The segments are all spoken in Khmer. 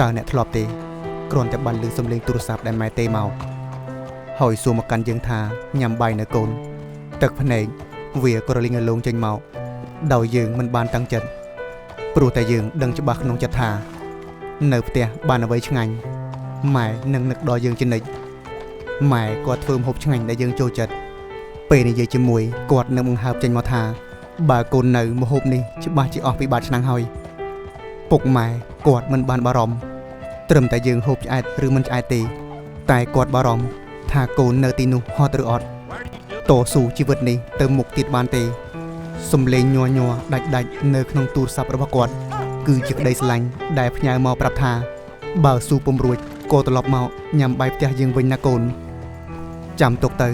តើអ្នកធ្លាប់ទេគ្រាន់តែបានឮសំឡេងទូរស័ព្ទដែលម៉ែទេមកហើយសួរមកកាន់យើងថាញ៉ាំបាយនៅកូនទឹកភ្នែកវាក៏រលីងរលោងចេញមកដោយយើងមិនបានតាំងចិត្តព្រោះតែយើងដឹងច្បាស់ក្នុងចិត្តថានៅផ្ទះបានអ្វីឆ្ងាញ់ម៉ែនឹងនឹកដល់យើងជានិច្ចម៉ែគាត់ធ្វើម្ហូបឆ្ងាញ់ដែលយើងចូលចិត្តពេលនិយាយជាមួយគាត់នឹងបង្ហើបចេញមកថាបើកូននៅម្ហូបនេះច្បាស់ជាអស់ពីបាតឆ្នាំងហើយពុកម៉ែគាត់មិនបានបារម្ភត្រឹមតែយើងហូបឆ្អែតឬមិនឆ្អែតទេតែគាត់បារម្ភថាកូននៅទីនោះហត់ឬអត់តស៊ូជីវិតនេះទៅមុខទៀតបានទេសំឡេងញ័រញ័រដាច់ដាច់នៅក្នុងទូរស័ព្ទរបស់គាត់គឺជាក្តីស្រឡាញ់ដែលផ្ញើមកប្រាប់ថាបើស៊ូពុំរួចក៏ត្រឡប់មកញ៉ាំបាយផ្ទះយើងវិញណាកូនចាំទុកទៅ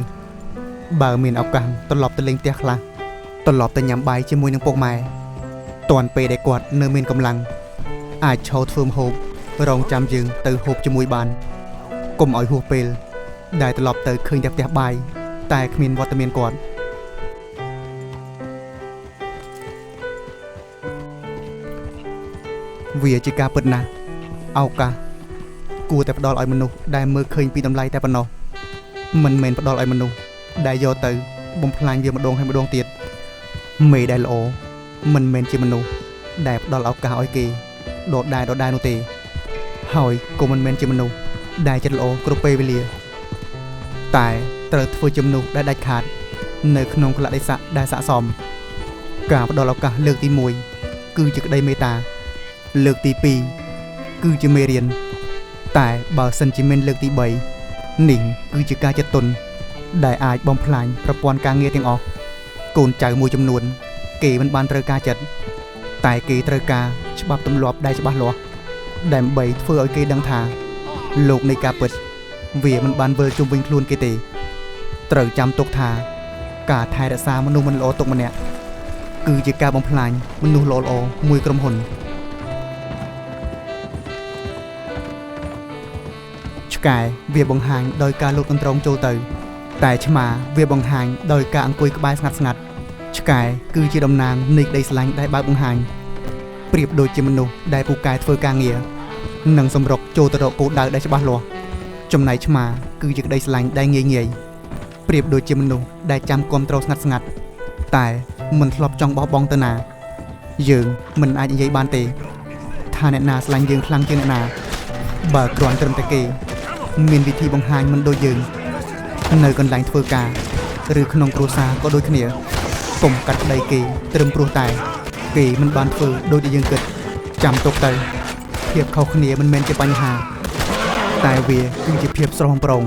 បើមានឱកាសត្រឡប់ទៅលេងផ្ទះខ្លះត្រឡប់ទៅញ៉ាំបាយជាមួយនឹងពុកម៉ែទាន់ពេលដែលគាត់នៅមានកម្លាំងអាចឈរធ្វើម្ហូបរងចាំយើងទៅហូបជាមួយបានកុំឲ្យហួសពេលដែលត្រឡប់ទៅឃើញតែផ្ទះបាយតែគ្មានវត្តមានគាត់វាជាការពិតណាស់ឱកាសគួរតែផ្ដល់ឲ្យមនុស្សដែលមើលឃើញពីតម្លៃតែប៉ុណ្ណោះមិនមែនផ្ដល់ឲ្យមនុស្សដែលយកទៅបំផ្លាញវាម្ដងហើយម្ដងទៀតមេដែលល្អមិនមែនជាមនុស្សដែលផ្ដល់ឱកាសឲ្យគេដដែលដដែលនោះទេហើយក៏មិនមែនជាមនុស្សដែលចិត្តល្អគ្រប់ពេលវេលាតែត្រូវធ្វើជាមនុស្សដែលដាច់ខាតនៅក្នុងកលៈទេសៈដែលស័ក្តិសមការផ្ដល់ឱកាសលើកទី1គឺជាក្តីមេត្តាលើកទី2គឺជាមេរៀនតែបើសិនជាមានលើកទី3នេះគឺជាការចិត្តទុនដែលអាចបំផ្លាញប្រព័ន្ធការងារទាំងអស់កូនចៅមួយចំនួនគេមិនបានត្រូវការចិត្តតែគេត្រូវការច្បាប់ទម្លាប់ដែលច្បាស់លាស់ដើម្បីធ្វើឲ្យគេដឹងថាលោកនៃការពិតវាមិនបានវិលជុំវិញខ្លួនគេទេត្រូវចាំទុកថាការថែរក្សាមនុស្សមិនល្អទុកម្នាក់គឺជាការបំផ្លាញមនុស្សល្អៗមួយក្រុមហ៊ុនឆ្កែវាបង្ហាញដោយការលោតកន្ត្រងចូលទៅតែឆ្មាវាបង្ហាញដោយការអង្គុយក្បែរស្ងាត់ស្ងាត់ឆ្កែគឺជាតំណាងនៃក្តីស្រឡាញ់ដែលបើកបង្ហាញប្រៀបដូចជាមនុស្សដែលពូកែធ្វើការងារនិងសម្រុកចូលទៅរកគោលដៅដែលច្បាស់លាស់ចំណែកឆ្មាគឺជាក្តីស្រឡាញ់ដែលងាយងាយប្រៀបដូចជាមនុស្សដែលចាំគាំទ្រស្ងាត់ស្ងាត់តែមិនធ្លាប់ចង់បោះបង់ទៅណាយើងមិនអាចនិយាយបានទេថាអ្នកណាស្រឡាញ់យើងខ្លាំងជាងអ្នកណាបើគ្រាន់ត្រឹមតែគេមានវិធីបង្ហាញមិនដូចយើងនៅកន្លែងធ្វើការឬក្នុងគ្រួសារក៏ដូចគ្នាកុំកាត់ក្តីគេត្រឹមព្រោះតែគេមិនបានធ្វើដូចដែលយើងគិតចាំទុកទៅភាពខុសគ្នាមិនមែនជាបញ្ហាតែវាគឺជាភាពស្រស់បំព្រង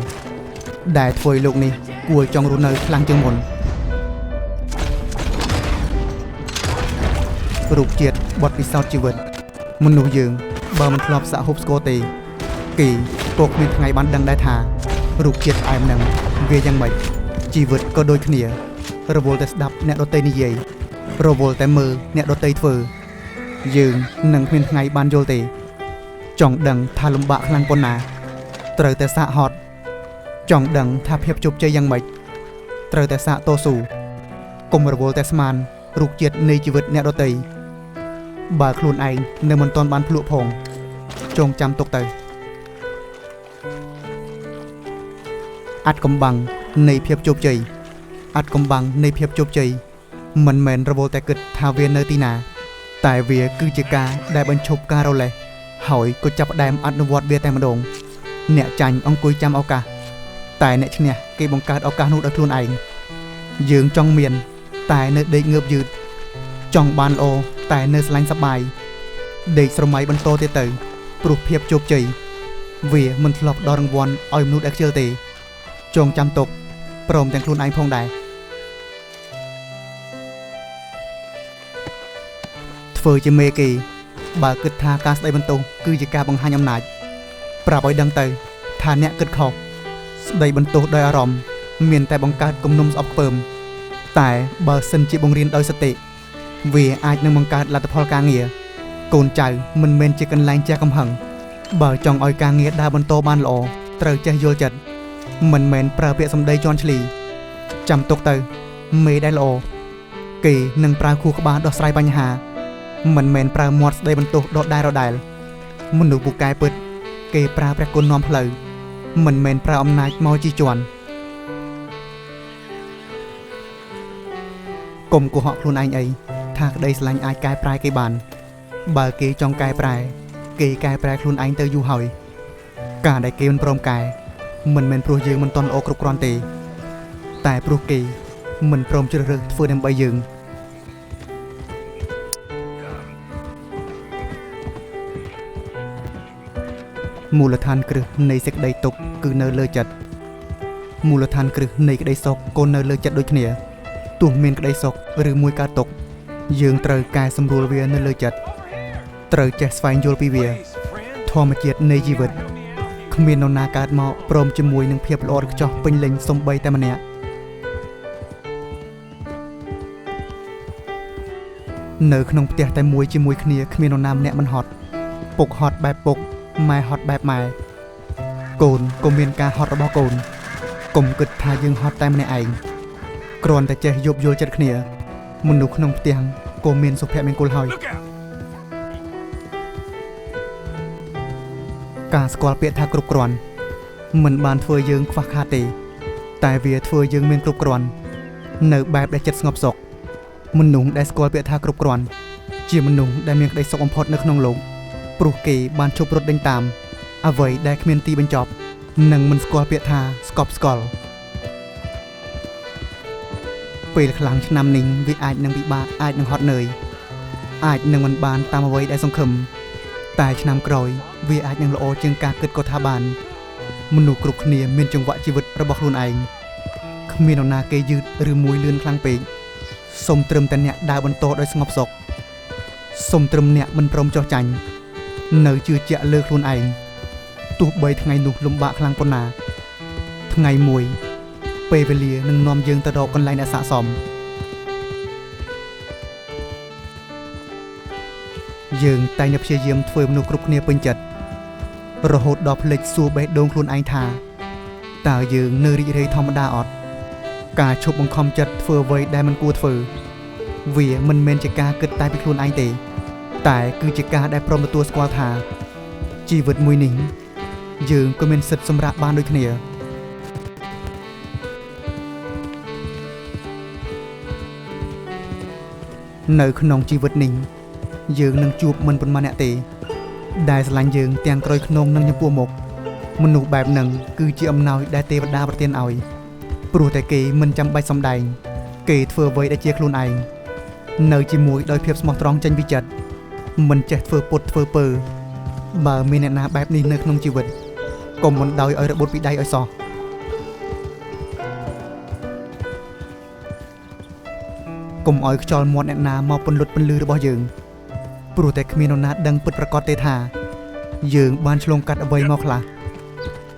ដែលធ្វើឲ្យលោកនេះគួរចង់រស់នៅខ្លាំងជាងមុនរូបជាតិបទពិសោធន៍ជីវិតមនុស្សយើងបើមិនធ្លាប់សាកហូបស្ករទេគេក៏គ្មានថ្ងៃបានដឹងដែរថារូបជាតិផ្អែមនឹងវាយ៉ាងម៉េចជីវិតក៏ដូចគ្នារវល់តែស្ដាប់អ្នកដទៃនិយាយរវល់តែមើលអ្នកដទៃធ្វើយើងនឹងគ្មានថ្ងៃបានយល់ទេចង់ដឹងថាលំបាកខ្លាំងប៉ុណ្ណាត្រូវតែសាកហត់ចង់ដឹងថាភាពជោគជ័យយ៉ាងម៉េចត្រូវតែសាកតស៊ូកុំរវល់តែស្មានរូបជាតិនៃជីវិតអ្នកដទៃបើខ្លួនឯងនៅមិនទាន់បានភ្លក់ផងចងចាំទុកទៅអាត់កំបាំងនៃភាពជោគជ័យអាត់កំបាំងនៃភាពជោគជ័យមិនមែនរវល់តែគិតថាវានៅទីណាតែវាគឺជាការដែលបញ្ឈប់ការរលេះហើយក៏ចាប់ផ្ដើមអនុវត្តវាតែម្ដងអ្នកចាញ់អង្គុយចាំឱកាសតែអ្នកឈ្នះគេបង្កើតឱកាសនោះដោយខ្លួនឯងយើងចង់មានតែនៅដេកងើបយឺតចង់បានល្អតែនៅស្រឡាញ់សប្បាយដេកស្រមៃបន្តទៀតទៅព្រោះភាពជោគជ័យវាមិនធ្លាប់ដល់រង្វាន់ឲ្យមនុស្សដែលខ្ជិលទេចងចាំទុកព្រមទាំងខ្លួនឯងផងដែរធ្វើជាមេគេបើគិតថាការស្ដីបន្ទោសគឺជាការបង្ហាញអំណាចប្រាប់ឲ្យដឹងទៅថាអ្នកគិតខុសស្ដីបន្ទោសដោយអារម្មណ៍មានតែបង្កើតគំនុំស្អប់ខ្ពើមតែបើសិនជាបង្រៀនដោយសតិវាអាចនឹងបង្កើតលទ្ធផលការងារកូនចៅមិនមែនជាកន្លែងជះកំហឹងបើចង់ឲ្យការងារដើរបន្តបានល្អត្រូវចេះយល់ចិត្តមិនមែនប្រើពាក្យសម្ដីជន់ឈ្លីចាំទុកទៅមេដែលល្អគេនឹងប្រើខួរក្បាលដោះស្រាយបញ្ហាមិនមែនប្រើមាត់ស្ដីបន្ទោសដដែលដដែល មនុស្សពូកែពិតគេប្រើព្រះគុណនាំផ្លូវមិនមែនប្រើអំណាចមកជិះជាន់កុំកុហកខ្លួនឯងអីថាក្តីស្រឡាញ់អាចកែប្រែគេបានបើគេចង់កែប្រែគេកែប្រែខ្លួនឯងទៅយូរហើយការដែលគេមិនព្រមកែមិនមែនព្រោះយើងមិនទាន់ល្អគ្រប់គ្រាន់ទេតែព្រោះគេមិនព្រមជ្រើសរើសធ្វើដើម្បីយើងមូលដ្ឋានគ្រឹះនៃសេចក្តីទុក្ខគឺនៅលើចិត្តមូលដ្ឋានគ្រឹះនៃក្តីសុខក៏នៅលើចិត្តដូចគ្នាទោះមានក្តីសុខឬមួយកើតទុក្ខយើងត្រូវកែសម្រួលវានៅលើចិត្តត្រូវចេះស្វែងយល់ពីវាធម្មជាតិនៃជីវិតគ្មាននរណាកើតមកព្រមជាមួយនឹងភាពល្អឥតខ្ចោះពេញលេញសូម្បីតែម្នាក់នៅក្នុងផ្ទះតែមួយជាមួយគ្នាគ្មាននរណាម្នាក់មិនហត់ពុកហត់បែបពុកម៉ែហត់បែបម៉ែកូនក៏មានការហត់របស់កូនកុំគិតថាយើងហត់តែម្នាក់ឯងគ្រាន់តែចេះយោគយល់ចិត្តគ្នាមនុស្សក្នុងផ្ទះក៏មានសុភមង្គលហើយការស្គាល់ពាក្យថាគ្រប់គ្រាន់មិនបានធ្វើយើងខ្វះខាតទេតែវាធ្វើយើងមានគ្រប់គ្រាន់នៅបែបដែលចិត្តស្ងប់សុខមនុស្សដែលស្គាល់ពាក្យថាគ្រប់គ្រាន់ជាមនុស្សដែលមានក្តីសុខបំផុតនៅក្នុងលោកព្រោះគេបានជប់រត់ដេញតាមអ្វីដែលគ្មានទីបញ្ចប់និងមិនស្គាល់ពាក្យថាស្កប់ស្កល់ពេលខ្លាំងឆ្នាំនេះវាអាចនឹងពិបាកអាចនឹងហត់នឿយអាចនឹងមិនបានតាមអ្វីដែលសង្ឃឹមតែឆ្នាំក្រោយវាអាចនឹងល្អជាងការគិតក៏ថាបានមនុស្សគ្រប់គ្នាមានចង្វាក់ជីវិតរបស់ខ្លួនឯងគ្មាននរណាគេយឺតឬមួយលឿនខ្លាំងពេកសូមត្រឹមតែអ្នកដើរបន្តដោយស្ងប់សុខសូមត្រឹមអ្នកមិនព្រមចោះចាញ់នៅជឿជាក់លើខ្លួនឯងទោះបីថ្ងៃនោះលំបាកខ្លាំងប៉ុណ្ណាថ្ងៃមួយពេលវេលានឹងនាំយើងទៅរកកន្លែងដែលស័ក្តិសមយើងតែងតែព្យាយាមធ្វើមនុស្សគ្រប់គ្នាពេញចិត្តរហូតដល់ភ្លេចសួរបេះដូងខ្លួនឯងថាតើយើងនៅរីករាយធម្មតាអត់ការឈប់បង្ខំចិត្តធ្វើអ្វីដែលមិនគួរធ្វើវាមិនមែនជាការគិតតែពីខ្លួនឯងទេតែគឺជាការដែលព្រមទទួលស្គាល់ថាជីវិតមួយនេះយើងក៏មានសិទ្ធិសម្រាប់បានដូចគ្នានៅក្នុងជីវិតនេះយើងនឹងជួបមិនប៉ុន្មានអ្នកទេដែលស្រឡាញ់យើងទាំងក្រោយខ្នងនិងចំពោះមុខមនុស្សបែបហ្នឹងគឺជាអំណោយដែលទេវតាប្រទានឲ្យព្រោះតែគេមិនចាំបាច់សម្ដែងគេធ្វើអ្វីដែលជាខ្លួនឯងនៅជាមួយដោយភាពស្មោះត្រង់ចេញពីចិត្តមិនចេះធ្វើពុតធ្វើពើបើមានអ្នកណាបែបនេះនៅក្នុងជីវិតកុំបណ្ដោយឲ្យរបូតពីដៃឲ្យសោះកុំឲ្យខ្យល់មាត់អ្នកណាមកពន្លត់ពន្លឺរបស់យើងព្រោះតែគ្មាននរណាដឹងពិតប្រាកដទេថាយើងបានឆ្លងកាត់អ្វីមកខ្លះ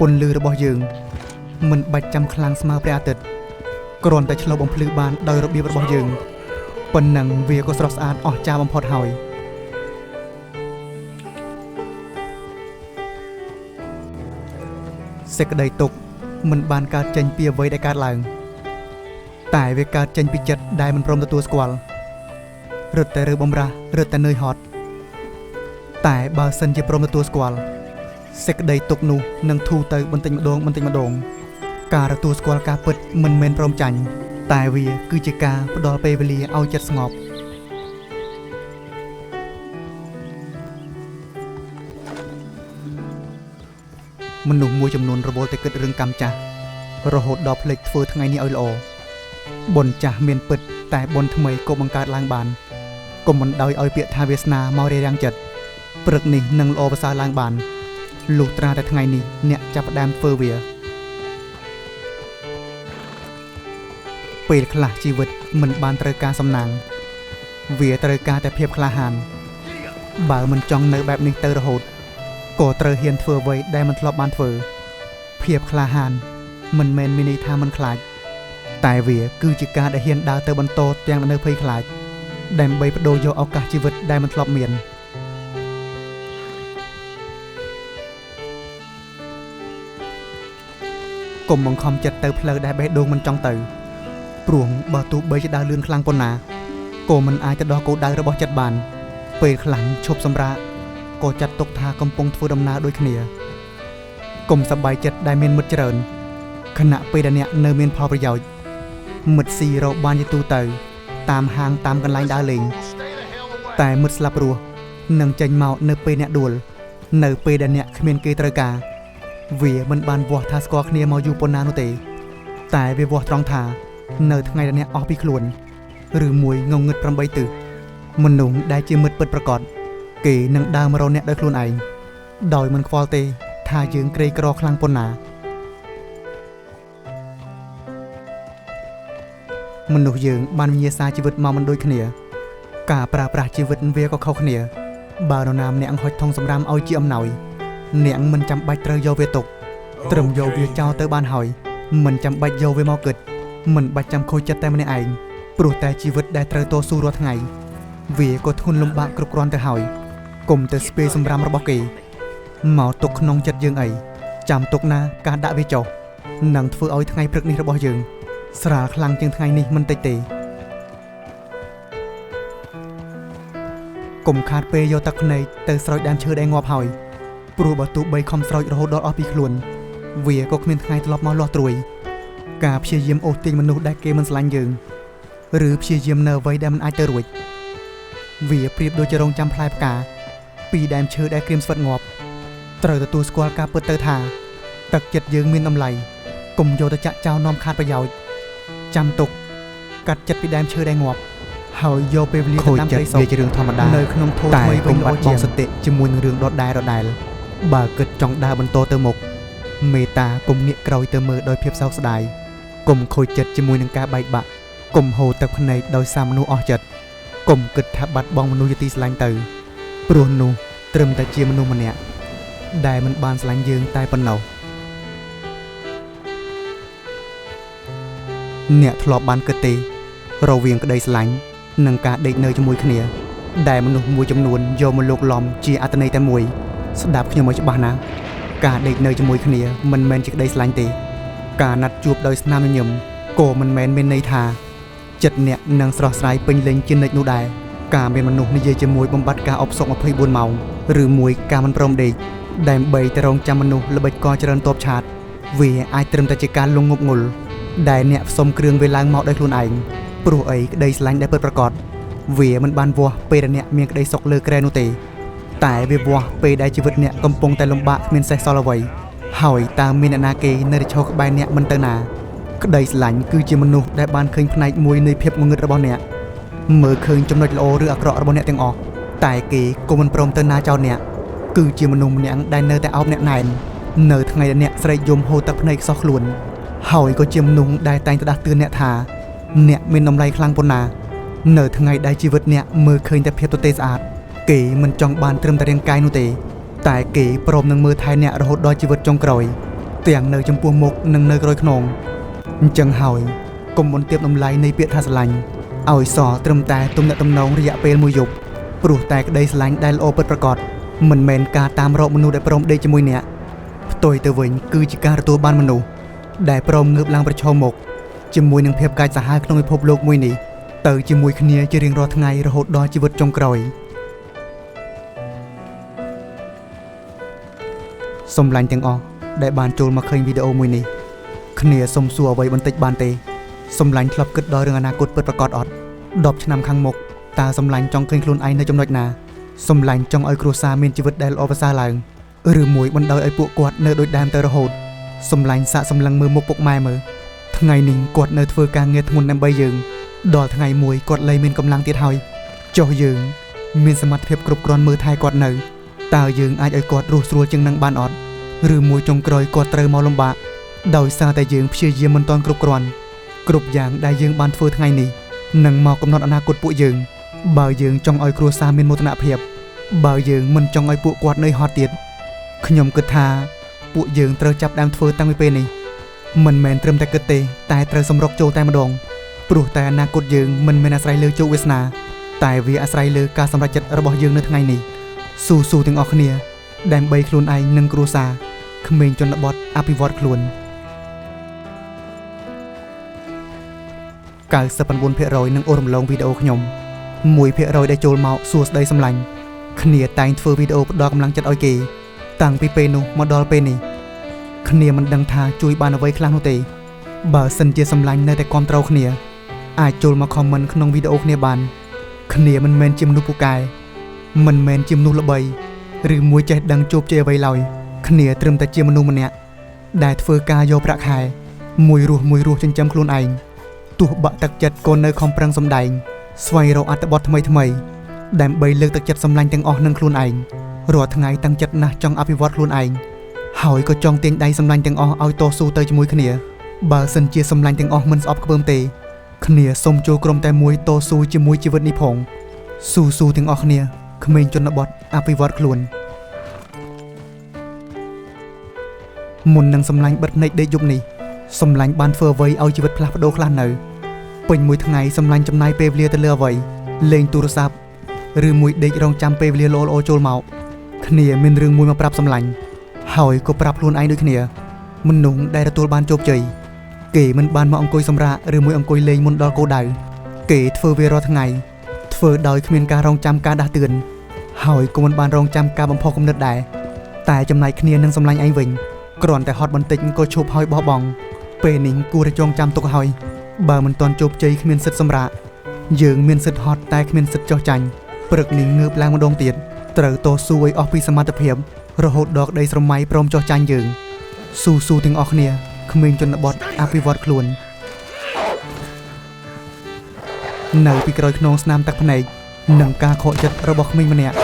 ពន្លឺរបស់យើងមិនបាច់ចាំខ្លាំងស្មើព្រះអាទិត្យគ្រាន់តែឆ្លុះបំភ្លឺបានដោយរបៀបរបស់យើងប៉ុណ្ណឹងវាក៏ស្រស់ស្អាតអស្ចារ្យបំផុតហើយសេចក្តីទុក្ខមិនបានកើតចេញពីអ្វីដែលកើតឡើងតែវាកើតចេញពីចិត្តដែលមិនព្រមទទួលស្គាល់រឹតតែរើបំរាស់រឹតតែនឿយហត់តែបើសិនជាព្រមទទួលស្គាល់សេចក្តីទុក្ខនោះនឹងធូរទៅបន្តិចម្ដងបន្តិចម្ដងការទទួលស្គាល់ការពិតមិនមែនព្រមចាញ់តែវាគឺជាការផ្ដល់ពេលវេលាឲ្យចិត្តស្ងប់មនុស្សមួយចំនួនរវល់តែគិតរឿងកម្មចាស់រហូតដល់ភ្លេចធ្វើថ្ងៃនេះឲ្យល្អបុណ្យចាស់មានពិតតែបុណ្យថ្មីក៏បង្កើតឡើងបានកុំបណ្ដោយឲ្យពាក្យថាវាសនាមករារាំងចិត្តព្រឹកនេះនឹងល្អប្រសើរឡើងបានលុះត្រាតែថ្ងៃនេះអ្នកចាប់ផ្ដើមធ្វើវាពេលខ្លះជីវិតមិនបានត្រូវការសំណាងវាត្រូវការតែភាពក្លាហានបើមិនចង់នៅបែបនេះទៅរហូតក៏ត្រូវហ៊ានធ្វើអ្វីដែលមិនធ្លាប់បានធ្វើភាពក្លាហានមិនមែនមានន័យថាមិនខ្លាចតែវាគឺជាការដែលហ៊ានដើរទៅបន្តទាំងនៅភ័យខ្លាចដើម្បីបដូរយកឱកាសជីវិតដែលមិនធ្លាប់មានកុំបង្ខំចិត្តទៅផ្លូវដែលបេះដូងមិនចង់ទៅព្រោះបើទោះបីជាដើរលឿនខ្លាំងប៉ុណ្ណាក៏មិនអាចទៅដល់គោលដៅរបស់ចិត្តបានពេលខ្លាំងឈប់សម្រាក ក៏ចាត់ទុកថាកំពុងធ្វើដំណើរដូចគ្នាកុំសប្បាយចិត្តដែលមានមិត្តច្រើនខណៈពេលដែលអ្នកនៅមានផលប្រយោជន៍មិត្តស៊ីរកបានជាទូទៅតាមហាងតាមកន្លែងដើរលេងតែមិត្តស្លាប់រស់នឹងចេញមកនៅពេលអ្នកដួលនៅពេលដែលអ្នកគ្មានគេត្រូវការវាមិនបានវាស់ថាស្គាល់គ្នាមកយូរប៉ុណ្ណានោះទេតែវាវាស់ត្រង់ថានៅថ្ងៃដែលអ្នកអស់ពីខ្លួនឬមួយងងឹត8ទិសមនុស្សដែលជាមិត្តពិតប្រាកដគេនឹងដើរមករកអ្នកដោយខ្លួនឯងដោយមិនខ្វល់ទេថាយើងក្រីក្រខ្លាំងប៉ុណ្ណាមនុស្សយើងបានវិញ្ញាសាជីវិតមកមិនដូចគ្នាការប្រើប្រាស់ជីវិតវាក៏ខុសគ្នាបើនរណាម្នាក់ហុចថងសម្រាមឲ្យជាអំណោយអ្នកមិនចាំបាច់ត្រូវយកវាទុកត្រឹមយកវាចោលទៅបានហើយមិនចាំបាច់យកវាមកគិតមិនបាច់ចាំខូចចិត្តតែម្នាក់ឯងព្រោះតែជីវិតដែលត្រូវតស៊ូរាល់ថ្ងៃវាក៏ធ្ងន់លំបាកគ្រប់គ្រាន់ទៅហើយកុំទៅស្ពាយសម្រាមរបស់គេមកទុកក្នុងចិត្តយើងអីចាំទុកណាការដាក់វាចុះនឹងធ្វើឲ្យថ្ងៃព្រឹកនេះរបស់យើងស្រាលខ្លាំងជាងថ្ងៃនេះមិនតិចទេកុំខាតពេលយកទឹកភ្នែកទៅស្រោចដើមឈើដែលងាប់ហើយព្រោះបើទោះបីខំស្រោចរហូតដល់អស់ពីខ្លួនវាក៏គ្មានថ្ងៃត្រឡប់មកលាស់ត្រួយការព្យាយាមអូសទាញមនុស្សដែលគេមិនស្រឡាញ់យើងឬព្យាយាមនៅអ្វីដែលមិនអាចទៅរួចវាប្រៀបដូចជារងចាំផ្លែផ្កាពីដើមឈើដែលក្រៀមស្វិតងាប់ត្រូវទទួលស្គាល់ការពិតទៅថាទឹកចិត្តយើងមានតម្លៃកុំយកទៅចាក់ចោលនាំខាតប្រយោជន៍ចាំទុកកាត់ចិត្តពីដើមឈើដែលងាប់ហើយយកពេលវេលាទៅតាមក្តីសុខវាជារឿងធម្មតានៅក្នុងធម៌ថ្មីវិញល្អជាងសតិជាមួយនឹងរឿងដដែលបើគិតចង់ដើរបន្តទៅមុខមេត្តាកុំងាកក្រោយទៅមើលដោយភាពសោកស្ដាយកុំខូចចិត្តជាមួយនឹងការបែកបាក់កុំហូរទឹកភ្នែកដោយសារមនុស្សអស់ចិត្តកុំគិតថាបាត់បង់មនុស្សជាទីស្រឡាញ់ទៅព្រោះនោះត្រឹមតែជាមនុស្សម្នាក់ដែលមិនបានស្រឡាញ់យើងតែប៉ុណ្ណោះអ្នកធ្លាប់បានគិតទេរវាងក្តីស្រឡាញ់និងការដេកនៅជាមួយគ្នាដែលមនុស្សមួយចំនួនយកមកលោកឡំជាអត្ថន័យតែមួយស្ដាប់ខ្ញុំឲ្យច្បាស់ណាការដេកនៅជាមួយគ្នាមិនមែនជាក្តីស្រឡាញ់ទេការណាត់ជួបដោយស្នាមញញឹមក៏មិនមែនមានន័យថាចិត្តអ្នកនឹងស្រស់ស្រាយពេញលេញជានិច្ចនោះដែរការមានមនុស្សនិយាយជាមួយបំបត្តិការអបសុក24ម៉ោងឬមួយការមិនព្រមដេកដើម្បីតែរងចាំមនុស្សល្បិចកលច្រើនតបឆាតវាអាចត្រឹមតែជាការលងងប់ងល់ដែលអ្នកផ្សំគ្រឿងវាឡើងមកដោយខ្លួនឯងព្រោះអីក្តីស្រឡាញ់ដែលពិតប្រាកដវាមិនបានវាស់ពេលដែលអ្នកមានក្តីសុខលើក្រែនោះទេតែវាវាស់ពេលដែលជីវិតអ្នកកំពុងតែលំបាកគ្មានសេះសល់អ្វីហើយតើមានអ្នកណាគេនៅតែឈរក្បែរអ្នកមិនទៅណាក្តីស្រឡាញ់គឺជាមនុស្សដែលបានឃើញផ្នែកមួយនៃភាពងងឹតរបស់អ្នកមើលឃើញចំណុចល្អឬអាក្រក់របស់អ្នកទាំងអស់តែគេក៏មិនព្រមទៅណាចោលអ្នកគឺជាមនុស្សម្នាក់ដែលនៅតែអោបអ្នកណែននៅថ្ងៃដែលអ្នកស្រែកយំហូរទឹកភ្នែកខ្សោះខ្លួនហើយក៏ជាមនុស្សដែលតែងតែដាស់តឿនអ្នកថាអ្នកមានតម្លៃខ្លាំងប៉ុណ្ណានៅថ្ងៃដែលជីវិតអ្នកមើលឃើញតែភាពទទេស្អាតគេមិនចង់បានត្រឹមតែរាងកាយនោះទេតែគេព្រមនឹងមើលថែអ្នករហូតដល់ជីវិតចុងក្រោយទាំងនៅចំពោះមុខនិងនៅក្រោយខ្នងអញ្ចឹងហើយកុំបន្ទាបតម្លៃនៃពាក្យថាស្រឡាញ់ឲ្យសល់ត្រឹមតែទំនាក់ទំនងរយៈពេលមួយយប់ព្រោះតែក្តីស្រឡាញ់ដែលល្អពិតប្រាកដមិនមែនការតាមរកមនុស្សដែលព្រមដេកជាមួយអ្នកផ្ទុយទៅវិញគឺជាការទទួលបានមនុស្សដែលព្រមងើបឡើងប្រឈមមុខជាមួយនឹងភាពកាចសាហាវក្នុងពិភពលោកមួយនេះទៅជាមួយគ្នាជារៀងរាល់ថ្ងៃរហូតដល់ជីវិតចុងក្រោយសម្លាញ់ទាំងអស់ដែលបានចូលមកឃើញវីដេអូមួយនេះគ្នាសុំសួរអ្វីបន្តិចបានទេសម្លាញ់ធ្លាប់គិតដល់រឿងអនាគតពិតប្រាកដអត់10ឆ្នាំខាងមុខតើសម្លាញ់ចង់ឃើញខ្លួនឯងនៅចំណុចណាសម្លាញ់ចង់ឲ្យគ្រួសារមានជីវិតដែលល្អប្រសើរឡើងឬមួយបណ្ដោយឲ្យពួកគាត់នៅដូចដើមទៅរហូតសម្លាញ់សាកសម្លឹងមើលមុខពុកម៉ែមើលថ្ងៃនេះគាត់នៅធ្វើការងារធ្ងន់ដើម្បីយើងដល់ថ្ងៃមួយគាត់លែងមានកម្លាំងទៀតហើយចុះយើងមានសមត្ថភាពគ្រប់គ្រាន់មើលថែគាត់នៅតើយើងអាចឲ្យគាត់រស់ស្រួលជាងនឹងបានអត់ឬមួយចុងក្រោយគាត់ត្រូវមកលំបាកដោយសារតែយើងព្យាយាមមិនទាន់គ្រប់គ្រាន់គ្រប់យ៉ាងដែលយើងបានធ្វើថ្ងៃនេះនឹងមកកំណត់អនាគតពួកយើងបើយើងចង់ឲ្យគ្រួសារមានមោទនភាពបើយើងមិនចង់ឲ្យពួកគាត់នឿយហត់ទៀតខ្ញុំគិតថាពួកយើងត្រូវចាប់ដើមធ្វើតាំងពីពេលនេះមិនមែនត្រឹមតែគិតទេតែត្រូវសម្រុកចូលតែម្ដងព្រោះតែអនាគតយើងមិនមែនអាស្រ័យលើជោគវាសនាតែវាអាស្រ័យលើការសម្រេចចិត្តរបស់យើងនៅថ្ងៃនេះស៊ូៗទាំងអស់គ្នាដើម្បីខ្លួនឯងនិងគ្រួសារក្មេងជនបទអភិវឌ្ឍខ្លួន 99% នឹងអូសរំលងវីដេអូខ្ញុំ 1% ដែលចូលមកសួស្តីសម្លាញ់ គ្នាតែងធ្វើវីដេអូផ្ដល់កម្លាំងចិត្តឲ្យគេតាំងពីពេលនោះមកដល់ពេលនេះគ្នាមិនដឹងថាជួយបានអ្វីខ្លះនោះទេបើសិនជាសម្លាញ់នៅតែគាំទ្រគ្នាអាចចូលមក comment ក្នុងវីដេអូគ្នាបានគ្នាមិនមែនជាមនុស្សពូកែមិនមែនជាមនុស្សល្បីឬមួយចេះដឹងជោគជ័យអ្វីឡើយគ្នាត្រឹមតែជាមនុស្សម្នាក់ដែលធ្វើការយកប្រាក់ខែមួយរស់ចិញ្ចឹមខ្លួនឯងទោះបាក់ទឹកចិត្តក៏នៅខំប្រឹងសម្ដែងស្វែងរកអត្ថបទថ្មីៗដើម្បីលើកទឹកចិត្តសម្លាញ់ទាំងអស់នឹងខ្លួនឯងរាល់ថ្ងៃតាំងចិត្តណាស់ចង់អភិវឌ្ឍខ្លួនឯងហើយក៏ចង់ទាញដៃសម្លាញ់ទាំងអស់ឲ្យតស៊ូទៅជាមួយគ្នាបើសិនជាសម្លាញ់ទាំងអស់មិនស្អប់ខ្ពើមទេគ្នាសូមចូលក្រុមតែមួយតស៊ូជាមួយជីវិតនេះផងស៊ូៗទាំងអស់គ្នាក្មេងជនបទអភិវឌ្ឍខ្លួនមុននឹងសម្លាញ់បិទភ្នែកដេកយប់នេះសម្លាញ់បានធ្វើអ្វីឲ្យជីវិតផ្លាស់ប្ដូរខ្លះនៅពេញមួយថ្ងៃសម្លាញ់ចំណាយពេលវេលាទៅលើអ្វីលេងទូរស័ព្ទឬមួយដេករងចាំពេលវេលាល្អៗចូលមកគ្នាមានរឿងមួយមកប្រាប់សម្លាញ់ហើយក៏ប្រាប់ខ្លួនឯងដូចគ្នាមនុស្សដែលទទួលបានជោគជ័យគេមិនបានមកអង្គុយសម្រាកឬមួយអង្គុយលេងមុនដល់គោលដៅគេធ្វើវារាល់ថ្ងៃធ្វើដោយគ្មានការរងចាំការដាស់តឿនហើយក៏មិនបានរងចាំការបំផុសគំនិតដែរតែចំណែកគ្នានឹងសម្លាញ់ឯងវិញគ្រាន់តែហត់បន្តិចក៏ឈប់ហើយបោះបង់ពេលនេះគួរតែចងចាំទុកហើយបើមិនទាន់ជោគជ័យគ្មានសិទ្ធិសម្រាកយើងមានសិទ្ធិហត់តែគ្មានសិទ្ធិចោះចាញ់ព្រឹកនេះងើបឡើងម្ដងទៀតត្រូវតស៊ូឲ្យអស់ពីសមត្ថភាពរហូតដល់ក្តីស្រមៃព្រមចោះចាញ់យើងស៊ូៗទាំងអស់គ្នាក្មេងជនបទអភិវឌ្ឍខ្លួននៅពីក្រោយខ្នងស្នាមទឹកភ្នែកនិងការខកចិត្តរបស់ក្មេងម្នាក់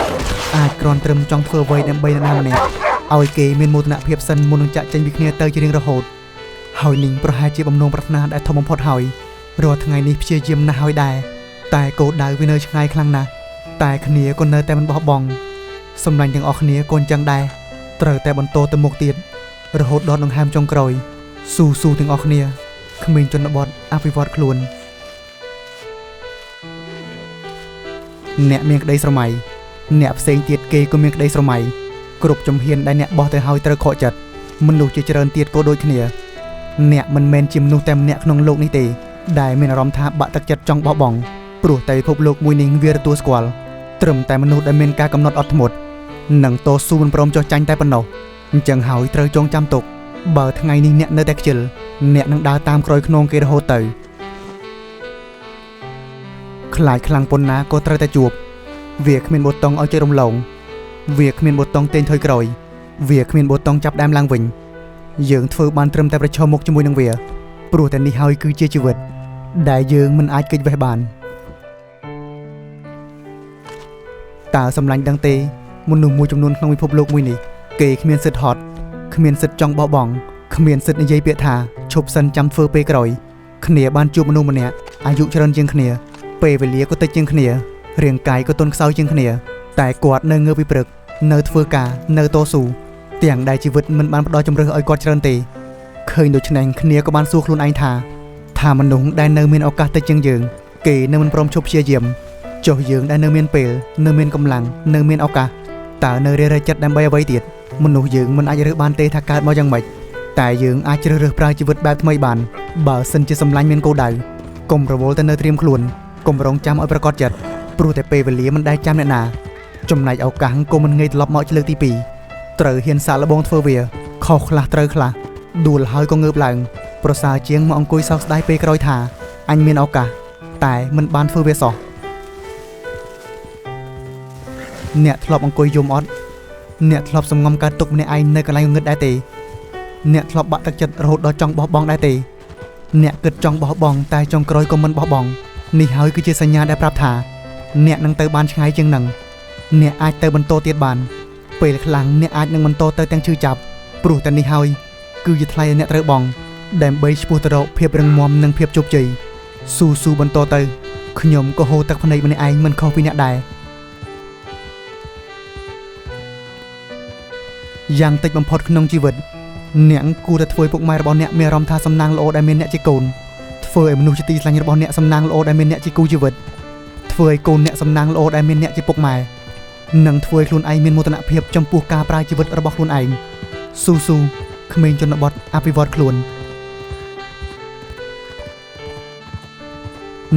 អាចគ្រាន់ត្រឹមចង់ធ្វើអ្វីដើម្បីនរណាម្នាក់ឲ្យគេមានមោទនភាពសិនមុននឹងចាក់ចេញពីគ្នាទៅជារៀងរហូតហើយនឹងប្រហែលជាបំណងប្រាថ្នាដែលធំបំផុតហើយរាល់ថ្ងៃនេះព្យាយាមណាស់ហើយដែរតែគោលដៅវានៅឆ្ងាយខ្លាំងណាស់តែគ្នាក៏នៅតែមិនបោះបង់សម្លាញ់ទាំងអស់គ្នាក៏អញ្ចឹងដែរត្រូវតែបន្តទៅមុខទៀតរហូតដល់ដង្ហើមចុងក្រោយស៊ូៗទាំងអស់គ្នាក្មេងជនបទអភិវឌ្ឍខ្លួនអ្នកមានក្តីស្រមៃអ្នកផ្សេងទៀតគេក៏មានក្តីស្រមៃគ្រប់ជំហានដែលអ្នកបោះទៅហើយត្រូវខកចិត្តមនុស្សជាច្រើនទៀតក៏ដូចគ្នាអ្នកមិនមែនជាមនុស្សតែម្នាក់ក្នុងលោកនេះទេដែលមានអារម្មណ៍ថាបាក់ទឹកចិត្តចង់បោះបង់ព្រោះតែពិភពលោកមួយនេះវាទទួលស្គាល់ត្រឹមតែមនុស្សដែលមានការកំណត់អត់ធ្មត់និងតស៊ូមិនព្រមចុះចាញ់តែប៉ុណ្ណោះអញ្ចឹងហើយត្រូវចងចាំទុកបើថ្ងៃនេះអ្នកនៅតែខ្ជិលអ្នកនឹងដើរតាមក្រោយខ្នងគេរហូតទៅខ្លាចខ្លាំងប៉ុណ្ណាក៏ត្រូវតែជួបវាគ្មានប៊ូតុងឲ្យចុចរំលងវាគ្មានប៊ូតុងទាញថយក្រោយវាគ្មានប៊ូតុងចាប់ដើមឡើងវិញយើងធ្វើបានត្រឹមតែប្រឈមមុខជាមួយនឹងវាព្រោះតែនេះហើយគឺជាជីវិតដែលយើងមិនអាចគេចវេះបានតើសម្លាញ់ដឹងទេមនុស្សមួយចំនួនក្នុងពិភពលោកមួយនេះគេគ្មានសិទ្ធិហត់គ្មានសិទ្ធិចង់បោះបង់គ្មានសិទ្ធិនិយាយពាក្យថាឈប់សិនចាំធ្វើពេលក្រោយគ្នាបានជួបមនុស្សម្នាក់អាយុច្រើនជាងគ្នាពេលវេលាក៏តិចជាងគ្នារាងកាយក៏ទន់ខ្សោយជាងគ្នាតែគាត់នៅងើបពីព្រឹកនៅធ្វើការនៅតស៊ូទាំងដែលជីវិតមិនបានផ្ដល់ជំរឿសឲ្យគាត់ច្រើនទេឃើញដូច្នេះគ្នាក៏បានសួរខ្លួនឯងថាមនុស្សដែលនៅមានឱកាសតិចជាងយើងគេនៅមិនព្រមឈប់ព្យាយាមចុះយើងដែលនៅមានពេលនៅមានកម្លាំងនៅមានឱកាសតើនៅរារែកចិត្តដើម្បីអ្វីទៀតមនុស្សយើងមិនអាចរើសបានទេថាកើតមកយ៉ាងម៉េចតែយើងអាចជ្រើសរើសប្រើជីវិតបែបថ្មីបានបើសិនជាសម្លាញ់មានគោលដៅកុំរវល់ទៅនៅត្រៀមខ្លួនកុំរងចាំឲ្យប្រកបចិត្តព្រោះតែពេលវេលាមិនដែលចាំអ្នកណាចំណែកឱកាសក៏មិនងាយត្រឡប់មកជាលើកទី2ត្រូវហ៊ានសាកល្បងធ្វើវាខុសខ្លះត្រូវខ្លះដួលហើយក៏ងើបឡើងប្រសើរជាងមកអង្គុយសោកស្ដាយពេលក្រោយថាអញមានឱកាសតែមិនបានធ្វើវាសោះអ្នកធ្លាប់អង្គុយយំអត់អ្នកធ្លាប់សំងំកើតទុកម្នាក់ឯងនៅកន្លែងងងឹតដែរទេអ្នកធ្លាប់បាក់ទឹកចិត្តរហូតដល់ចង់បោះបង់ដែរទេអ្នកគិតចង់បោះបង់តែចុងក្រោយក៏មិនបោះបង់នេះហើយគឺជាសញ្ញាដែលប្រាប់ថាអ្នកនឹងទៅបានឆ្ងាយជាងនឹងអ្នកអាចទៅបន្តទៀតបានពេលខ្លាំងអ្នកអាចនឹងបន្តទៅទាំងឈឺចាប់ព្រោះតែនេះហើយគឺជាថ្លៃដែលអ្នកត្រូវបង់ដើម្បីឆ្ពោះទៅរកភាពរឹងមាំនិងភាពជោគជ័យស៊ូៗបន្តទៅខ្ញុំក៏ហូរទឹកភ្នែកម្នាក់ឯងមិនខុសពីអ្នកដែរយ៉ាងតិចបំផុតក្នុងជីវិតអ្នកគួរតែធ្វើឲ្យពុកម៉ែរបស់អ្នកមានអារម្មណ៍ថាសំណាងល្អដែលមានអ្នកជាកូនធ្វើឲ្យមនុស្សជាទីស្រឡាញ់របស់អ្នកសំណាងល្អដែលមានអ្នកជាគូជីវិតធ្វើឲ្យកូនអ្នកសំណាងល្អដែលមានអ្នកជាពុកម៉ែនិងធ្វើឲ្យខ្លួនឯងមានមោទនភាពចំពោះការប្រើជីវិតរបស់ខ្លួនឯងស៊ូៗក្មេងជនបទអភិវឌ្ឍខ្លួន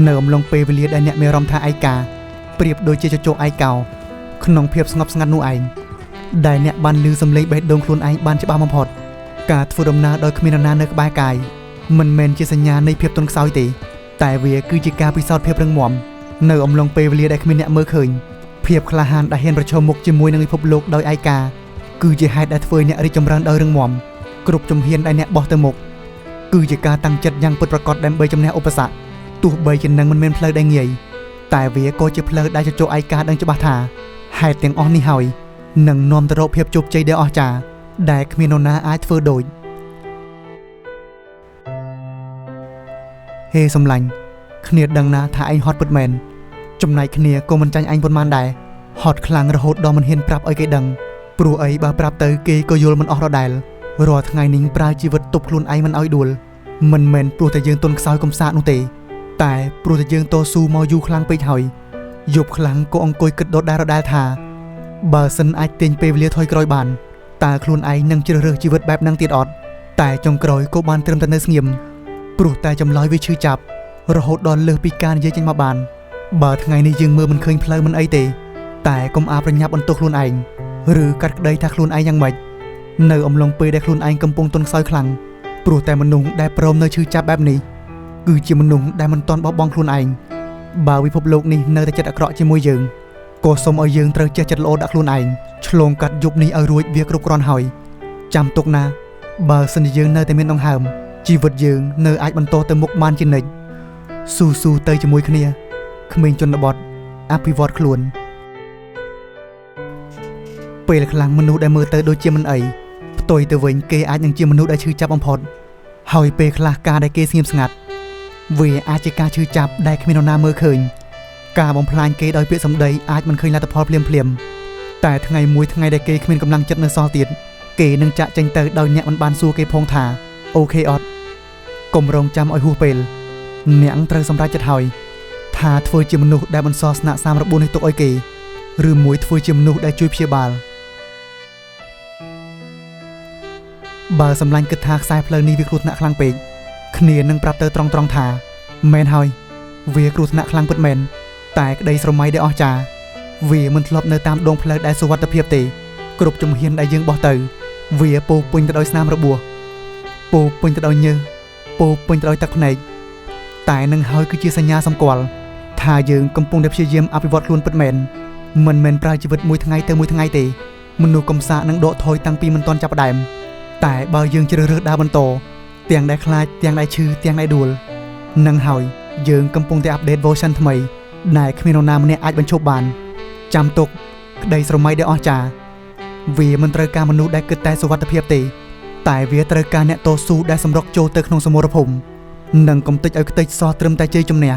នៅអំឡុងពេលវេលាដែលអ្នកមានអារម្មណ៍ថាឯកាប្រៀបដូចជាចចកឯកោ ค ក្នុងភាពស្ងប់ស្ងាត់នោះឯងដែលអ្នកបានឮសំឡេងបេះដូងខ្លួនឯងបានច្បាស់បំផុតការធ្វើដំណើរដោយគ្មាននរណានៅក្បែរកាយមិនមែនជាសញ្ញានៃភាពទន់ខ្សោយទេតែវាគឺជាការពិសោធន៍ភាពរឹងមាំនៅអំឡុងពេលវេលាដែលគ្មានអ្នកមើលឃើញភាពក្លាហានដែលហ៊ានប្រឈមមុខជាមួយនឹងពិភពលោកដោយឯកាគឺជាហេតុដែលធ្វើឲ្យអ្នករីកចម្រើនដោយរឹងមាំគ្រប់ជំហានដែលអ្នកបោះទៅមុខគឺជាការតាំងចិត្តយ៉ាងពិតប្រាកដដើម្បីជំនះឧបសគ្គទោះបីជានឹងមិនមានផ្លូវដែលងាយតែវាក៏ជាផ្លូវដែលចចកឯកាដឹងច្បាស់ថាហេតុទាំងអស់នេះហើយនឹងនាំទៅរកភាពជោគជ័យដ៏អស្ចារ្យដែលគ្មាននរណាអាចធ្វើដូចហេសំឡាញ់គ្នាដឹងណាថាឯងហត់ពិតមែនចំណែកគ្នាក៏មិនចាញ់ឯងប៉ុន្មានដែរហត់ខ្លាំងរហូតដល់មិនហ៊ានប្រាប់ឲ្យគេដឹងព្រោះអីបើប្រាប់ទៅគេក៏យល់មិនអស់ដដែលរាល់ថ្ងៃនេះប្រើជីវិតទប់ខ្លួនឯងមិនឲ្យដួលមិនមែនព្រោះតែយើងទន់ខ្សោយកំសាកនោះទេតែព្រោះតែយើងតស៊ូមកយូរខ្លាំងពេកហើយយប់ខ្លាំងក៏អង្គុយគិតដដែលថាបើសិនអាចទាញពេលវេលាថយក្រោយបានតើខ្លួនឯងនឹងជ្រើសរើសជីវិតបែបហ្នឹងទៀតអត់តែចុងក្រោយក៏បានត្រឹមតែនៅស្ងៀមព្រោះតែចម្លើយវាឈឺចាប់រហូតដល់លើសពីការនិយាយចេញមកបានបើថ្ងៃនេះយើងមើលមិនឃើញផ្លូវមិនអីទេតែកុំអាប្រញាប់បន្ទោសខ្លួនឯងឬកាត់ក្តីថាខ្លួនឯងយ៉ាងម៉េចនៅអំឡុងពេលដែលខ្លួនឯងកំពុងទន់ខ្សោយខ្លាំងព្រោះតែមនុស្សដែលព្រមនៅឈឺចាប់បែបនេះគឺជាមនុស្សដែលមិនទាន់បោះបង់ខ្លួនឯងបើពិភពលោកនេះនៅតែចិត្តអាក្រក់ជាមួយយើងក៏សូមឲ្យយើងត្រូវចេះចិត្តល្អដាក់ខ្លួនឯងឆ្លងកាត់យប់នេះឲ្យរួចវាគ្រប់គ្រាន់ហើយចាំទុកណាបើសិនជាយើងនៅតែមានដង្ហើមជីវិតយើងនៅអាចបន្តទៅមុខបានជានិច្ចស៊ូៗទៅជាមួយគ្នាក្មេងជនបទអភិវឌ្ឍខ្លួនពេលខ្លាំងមនុស្សដែលមើលទៅដូចជាមិនអីផ្ទុយទៅវិញគេអាចនឹងជាមនុស្សដែលឈឺចាប់បំផុតហើយពេលខ្លះការដែលគេស្ងៀមស្ងាត់វាអាចជាការឈឺចាប់ដែលគ្មាននរណាមើលឃើញការបំផ្លាញគេដោយពាក្យសម្ដីអាចមិនឃើញលទ្ធផលភ្លាមៗតែថ្ងៃមួយថ្ងៃដែលគេគ្មានកម្លាំងចិត្តនៅសល់ទៀតគេនឹងចាក់ចេញទៅដោយអ្នកមិនបានសួរគេផងថាអូខេអត់កុំរងចាំឲ្យហួសពេលអ្នកត្រូវសម្រេចចិត្តហើយថាធ្វើជាមនុស្សដែលបន្សល់ស្នាក់34នេះទុកឲ្យគេឬមួយធ្វើជាមនុស្សដែលជួយព្យាបាលបើសម្លាញ់គិតថាខ្សែផ្លូវនេះវាគ្រោះថ្នាក់ខ្លាំងពេកគ្នានឹងប្រាប់ទៅត្រង់ៗថាមែនហើយវាគ្រោះថ្នាក់ខ្លាំងពិតមែនតែក្តីស្រមៃដែលអស្ចារ្យវាមិនធ្លាប់នៅតាមដងផ្លូវដែលសុវត្ថិភាពទេគ្រប់ជំហានដែលយើងបោះទៅវាពោពេញទៅដោយស្នាមរបួសពោពេញទៅដោយញើសពោពេញទៅដោយទឹកភ្នែកតែនឹងហើយគឺជាសញ្ញាសម្គាល់ថាយើងកំពុងតែព្យាយាមអភិវឌ្ឍខ្លួនពិតមែនមិនមែនប្រើជីវិតមួយថ្ងៃទៅមួយថ្ងៃទេមនុស្សកំសាកនឹងដកថយតាំងពីមិនទាន់ចាប់ផ្ដើមតែបើយើងជ្រើសរើសដើរបន្តទាំងដែលខ្លាចទាំងដែលឈឺទាំងដែលដួលនឹងហើយយើងកំពុងតែអាប់ដេត version ថ្មីដែលគ្មាននរណាម្នាក់អាចបញ្ឈប់បានចាំទុកក្តីស្រមៃដែលអស្ចារ្យវាមិនត្រូវការមនុស្សដែលគិតតែសុវត្ថិភាពទេតែវាត្រូវការអ្នកតស៊ូដែលសម្រុកចូលទៅក្នុងសមរភូមិនិងកុំតិចឲ្យខ្ទេចសោះត្រឹមតែជ័យជំនះ